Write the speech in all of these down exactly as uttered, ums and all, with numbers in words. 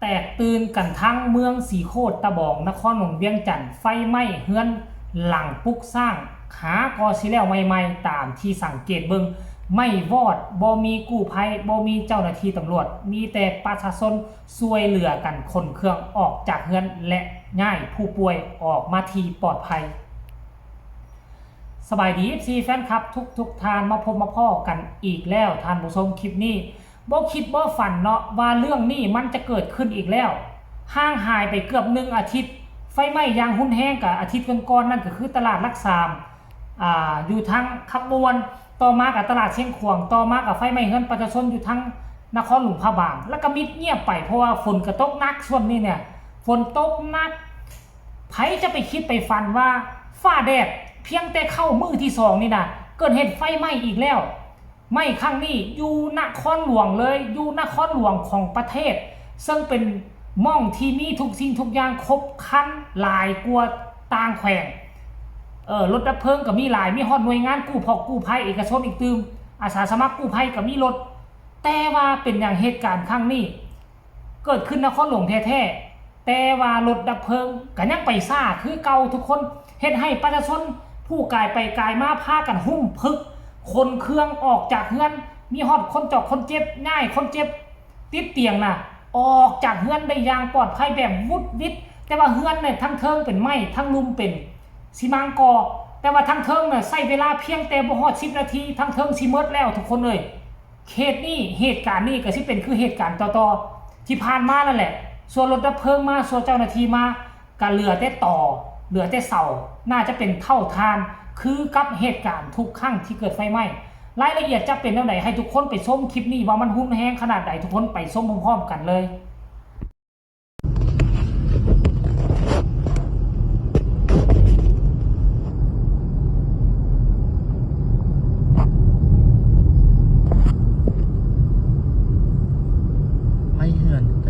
แตกตื่นกันทั้งเมืองสีโคตรตะบอง นครหลวงเวียงจันทน์ ไฟไหม้เฮือนหลังปึกสร้าง หาก็สิแล้วใหม่ๆ ตามที่สังเกตเบิ่ง ไหม้วอด บ่มีกู้ภัย บ่มีเจ้าหน้าที่ตำรวจ มีแต่ประชาชนช่วยเหลือกันขนเครื่องออกจากเฮือน และย้ายผู้ป่วยออกมาที่ปลอดภัย สบายดี เอฟซี แฟนคลับทุกๆท่าน มาพบมาพ้อกันอีกแล้ว ท่านผู้ชม คลิปนี้บ่คิดบ่ฝันเนาะ ว่าเรื่องนี้มันจะเกิดขึ้นอีกแล้ว ห่างหายไปเกือบหนึ่งอาทิตย์ ไฟไหม้อย่างรุนแรงกับอาทิตย์ก่อนๆนั่นก็คือตลาดหลักสาม อ่า อยู่ทางคำม่วน ต่อมากับตลาดเชียงขวาง ต่อมากับไฟไหม้เฮือนประชาชนอยู่ทางนครหลวงพระบาง แล้วก็มิดเงียบไป เพราะว่าฝนก็ตกหนัก ช่วงนี้เนี่ย ฝนตกหนัก ไผจะไปคิดไปฝันว่าฟ้าแดด เพียงแต่เข้ามื้อที่สองนี่นะ เกิดเหตุไฟไหม้อีกแล้ว ไหม้ครั้งนี้อยู่นครหลวงเลย อยู่นครหลวงของประเทศ ซึ่งเป็นหม่องที่มีทุกสิ่งทุกอย่างครบครันหลายกว่าต่างแขวง เออ รถดับเพลิงก็มีหลาย มีฮอดหน่วยงานกู้พอกกู้ภัยเอกชนอีกตื่ม อาสาสมัครกู้ภัยก็มีรถ แต่ว่าเป็นหยังเหตุการณ์ครั้งนี้ เกิดขึ้นนครหลวงแท้ๆ แต่ว่ารถดับเพลิงก็ยังไปช้าคือเก่าทุกคน เฮ็ดให้ประชาชนผู้กายไปกายมาพากันฮุ้มพึก ขนเครื่องออกจากเฮือน มีฮอดคนจอกคนเจ็บ ย้ายคนเจ็บติดเตียงน่ะ ออกจากเฮือนได้อย่างปลอดภัยแบบวุดวิด แต่ว่าเฮือนเนี่ยทั้งเทิงเป็นไม้ ทั้งลุ่มเป็นซิมังกอ แต่ว่าทั้งเทิงน่ะใช้เวลาเพียงแต่บ่ฮอดสิบนาที ทั้งเทิงสิหมดแล้วทุกคนเอ้ย เคสนี้ เหตุการณ์นี้ก็สิเป็นคือเหตุการณ์ต่อๆ ที่ผ่านมานั่นแหละ ส่วนรถดับเพลิงมา ส่วนเจ้าหน้าที่มา ก็เหลือแต่ตอ เหลือแต่เสา น่าจะเป็นเถ้าถ่าน คือกับเหตุการณ์ทุกครั้งที่เกิดไฟไหม้ รายละเอียดจะเป็นแนวใด ให้ทุกคนไปชมคลิปนี้ว่ามันรุนแรงขนาดใด ทุกคนไปชมพร้อมๆกันเลย ไหม้เฮือนไป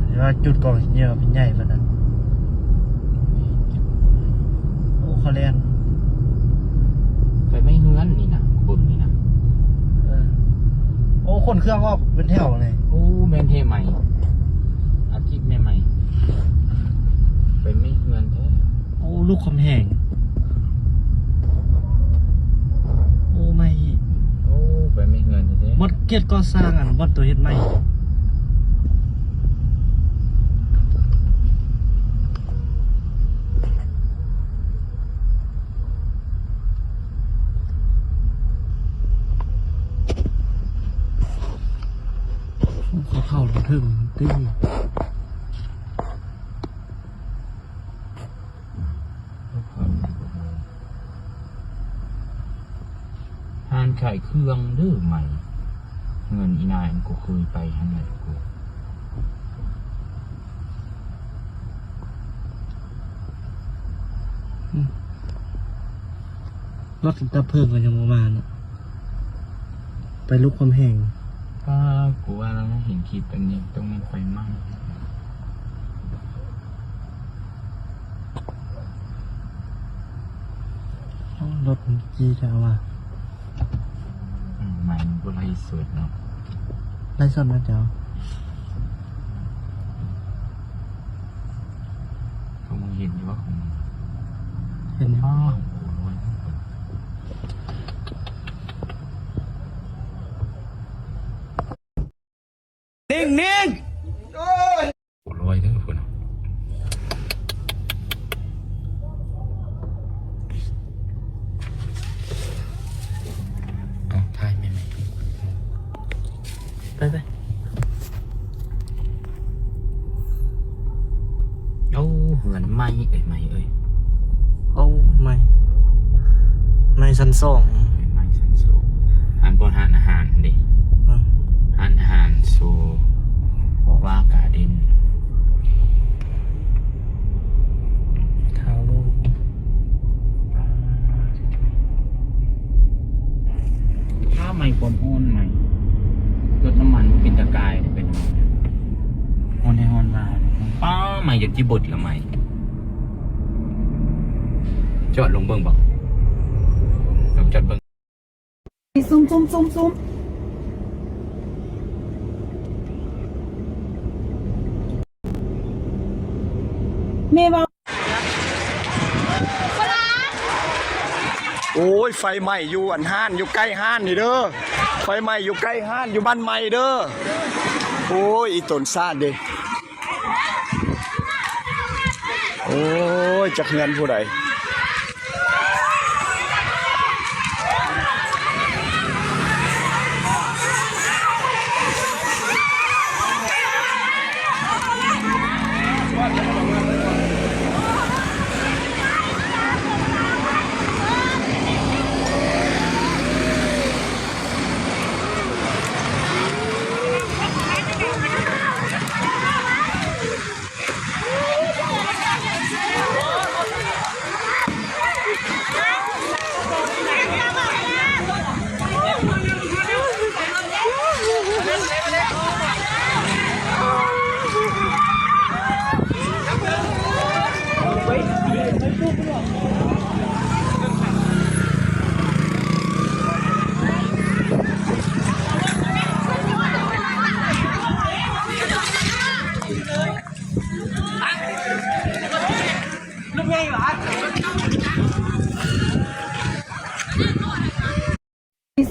แต่ว่าจุดกองเยอะเป็นใหญ่ปานนั้น โอ้ เขาแล่น ไฟไหม้เฮือนนี่นะ บนนี่นะ เออ โอ้ ขนเครื่องออกเป็นแถวเลย โอ้ แม่นแท้ใหม่ อาทิตย์ใหม่ๆ ไฟไหม้เฮือนแท้ โอ้ ลูกคำแหง โอ้ ไหม้ โอ้ ไฟไหม้เฮือนแท้ๆ บ่อนเขตก่อสร้าง อันบ่อนตัวเฮ็ดใหม่ เขาเข้าบ่ถึงติ ร้านขายเครื่องเด้อใหม่ เฮือนอีนายมันก็เคยไปหั่นแหละกู อืม รถดับเพลิงก็ยังบ่มาเนาะ ไปลูกคำแหง ป้า กูว่าเราเห็นคลิปอันนี้ต้องมีไฟไหม้ โอ้ รถมันขี่จะเอาว่ะ อืม ไม่ มันก็ไลฟ์สดเนาะ ไลฟ์สดนะเจ้า เขามองเห็นอยู่ว่าของมัน เห็นอยู่ อ้าว โอ้โห รวย นิ่งนิ่ง โอ้ย โอ้โห รวยเด้อพุ่นน่ะ เอาถ่ายใหม่ๆ ไปไป โอ้ เฮือนใหม่เอ้ย ใหม่เอ้ย โอ้ ใหม่ ใหม่ชั้นสอง ใหม่ชั้นสอง อันบ่อนร้านอาหารเด้ อืม ร้านอาหารโซวาการ์เด้น ทาวน์โลม ถ้าไม่ความฮ้อนไหม รถน้ำมันมันเป็นตะกายเป็นฮ้อนแท้ฮ้อนว่า ป้า ไม่จนที่บดละไม่ จอดลงเบิ่งบ่ ลองจอดเบิ่ง ซูมซูมซูมซูม โอ้ย ไฟไหม้อยู่อันห้าน อยู่ใกล้ห้านนี่เด้อ ไฟไหม้อยู่ใกล้ห้าน อยู่บ้านใหม่เด้อ โอ้ย อีตนซ่านเด้ โอ้ย จักเฮือนผู้ใด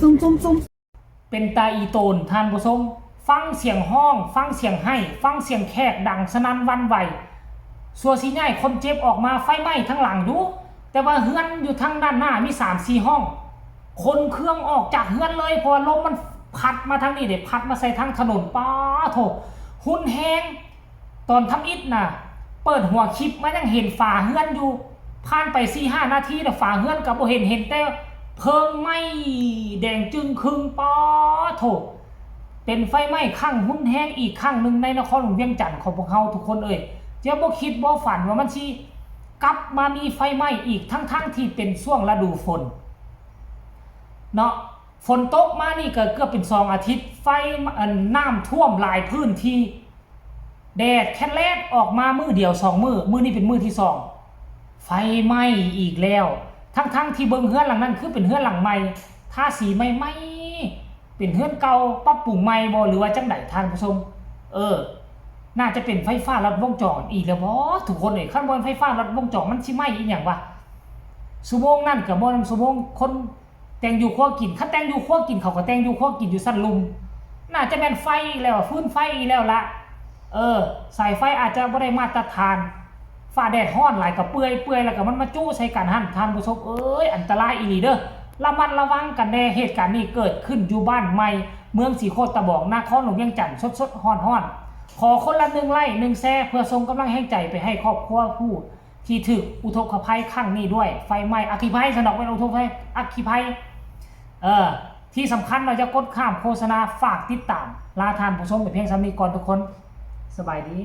ซุ่มซุ่มซุ่ม เป็นตาอีโตนท่านผู้ชม ฟังเสียงฮ้อง ฟังเสียงไห้ ฟังเสียงแขกดังสนั่นหวั่นไหว สัวสิย้ายคนเจ็บออกมา ไฟไหม้ทั้งหลังอยู่ แต่ว่าเฮือนอยู่ทางด้านหน้ามีสามสี่ห้อง ขนเครื่องออกจากเฮือนเลย เพราะว่าลมมันพัดมาทางนี้เด้ พัดมาใส่ทางถนน ป๊าโถ หุนแฮง ตอนทำอิฐน่ะ เปิดหัวคลิปมายังเห็นฝาเฮือนอยู่ ผ่านไปสี่ห้านาทีน่ะ ฝาเฮือนก็บ่เห็น เห็นแต่เพลิงไหม้แดงจึ่งครึ่ง ป๊าโถ เป็นไฟไหม้ครั้งรุนแฮงอีกครั้งหนึ่งในนครหลวงเวียงจันทน์ของพวกเฮาทุกคนเอ่ย จะบ่คิดบ่ฝันว่ามันสิกลับมามีไฟไหม้อีก ทั้งๆที่เป็นช่วงฤดูฝน เนาะ ฝนตกมานี่ก็เกือบเป็นสองอาทิตย์ ไฟ อัน น้ำท่วมหลายพื้นที่ แดดแค่แลดออกมามื้อเดียวสองมื้อ มื้อนี้เป็นมื้อที่สอง ไฟไหม้อีกแล้ว ทั้งๆที่เบิ่งเฮือนหลังนั้นคือเป็นเฮือนหลังใหม่ ทาสีใหม่ๆ เป็นเฮือนเก่าปรับปรุงใหม่บ่ หรือว่าจั่งใดท่านผู้ชม เออ น่าจะเป็นไฟฟ้าลัดวงจรอีกแล้วบ่ ทุกคนเอ้ย คันบ่แม่นไฟฟ้าลัดวงจรมันสิไหม้อีหยังวะ ชั่วโมงนั้นก็บ่แม่นชั่วโมงคนแต่งอยู่ครัวกิน คันแต่งอยู่ครัวกินเขาก็แต่งอยู่ครัวกินอยู่ชั้นลุ่ม น่าจะแม่นไฟอีกแล้ว ฟืนไฟอีกแล้วละ เออ สายไฟอาจจะบ่ได้มาตรฐาน ฟ้าแดดร้อนหลายก็เปื่อย เปื่อยแล้วก็มันมาจุใส่กันหั่น ท่านผู้ชมเอ้ย อันตรายอีหลีเด้อ ระมัดระวังกันแน่ เหตุการณ์นี้เกิดขึ้นอยู่บ้านใหม่ เมืองศรีโคตรตะบอง นครหลวงเวียงจันทน์ สดๆ ร้อนๆ ขอคนละหนึ่งไลค์ หนึ่งแชร์ เพื่อส่งกำลังแฮงใจไปให้ครอบครัวผู้ที่ถูกอุทกภัยครั้งนี้ด้วย ไฟไหม้อัคคีภัย สนอกเป็นอุทกภัย อัคคีภัย เออ ที่สำคัญเราจะกดข้ามโฆษณา ฝากติดตาม ลาท่านผู้ชมไปเพียงส่ำนี้ก่อนทุกคน สบายดี